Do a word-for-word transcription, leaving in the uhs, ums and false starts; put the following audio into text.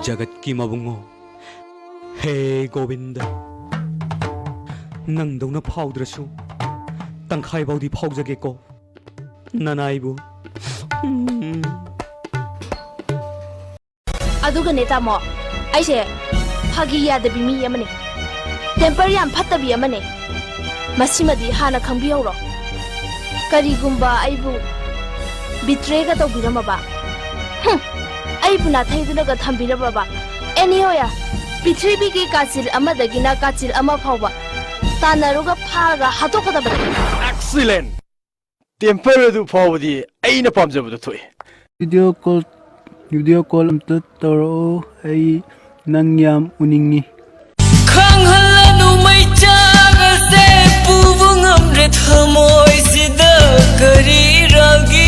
ꯖꯒꯠꯀꯤ ꯃꯕꯨꯡꯉꯣ, ꯍꯦ ꯒꯣꯕꯤꯟꯗ, ꯅꯪꯗꯧꯅ ꯐꯥꯎꯗ꯭ꯔꯁꯨ ꯇꯪꯈꯥꯏ ꯐꯥꯎꯗꯤ ꯐꯥꯎꯖꯒꯦꯀꯣ, ꯅꯅꯥꯏꯕꯨ꯫ ꯎꯝ꯫ ꯑꯗꯨꯒꯅꯦ ꯇꯥꯃꯣ, ꯑꯩꯁꯦ ꯐꯥꯒꯤ ꯌꯥꯗꯕꯤ ꯃꯤ ꯑꯃꯅꯦ, ꯇꯦꯝꯄꯔ ꯌꯥꯝ ꯐꯠꯇꯕꯤ ꯑꯃꯅꯦ꯫ ꯃꯁꯤꯃꯗꯤ ꯍꯥꯟꯅ ꯈꯪꯕꯤꯍꯧꯔꯣ꯫ ꯀꯔꯤꯒꯨꯝꯕ ꯑꯩꯕꯨ ꯕꯤꯇ꯭ꯔꯦꯒ ꯇꯧꯕꯤꯔꯝꯃꯕ, ꯍꯨꯝ, ꯑꯩꯕꯨ ꯅꯥꯊꯩꯗꯨꯅꯒ ꯊꯝꯕꯤꯔꯝꯃꯕ, ꯑꯦꯅꯤ ꯑꯣꯌꯥ, ꯄ꯭ꯔꯤꯊꯤꯕꯤꯒꯤ ꯀꯥꯆꯤꯜ ꯑꯃꯗꯒꯤꯅ ꯀꯥꯆꯤꯜ ꯑꯃ ꯐꯥꯎꯕ ꯇꯥꯟꯅꯔꯒ ꯐꯥꯔꯒ ꯍꯥꯠꯇꯣꯛꯀꯗꯕꯅꯤ꯫ ꯑꯦꯛꯁꯤꯂꯦꯟ! ꯇꯦꯝꯄꯔ ꯑꯗꯨ ꯐꯥꯎꯕꯗꯤ ꯑꯩꯅ ꯄꯥꯝꯖꯕꯗꯨ ꯊꯣꯛꯏ꯫ ꯚꯤꯗꯤꯑꯣ ꯀꯣꯜ ꯚꯤꯗꯤꯑꯣ ꯀꯣꯜ ꯑꯝꯇ ꯇꯧꯔꯛꯑꯣ, ꯑꯩ ꯅꯪ ꯌꯥꯝ ꯎꯅꯤꯡꯉꯤ꯫ ꯈꯪꯍꯜꯂꯅꯨ ꯃꯩꯆꯥꯛ ꯑꯁꯦ ꯄꯨꯕ ꯉꯝꯗ꯭ꯔꯦ ꯊꯃꯣꯏꯁꯤꯗ ꯀꯔꯤ ꯏꯔꯥꯜꯒꯤ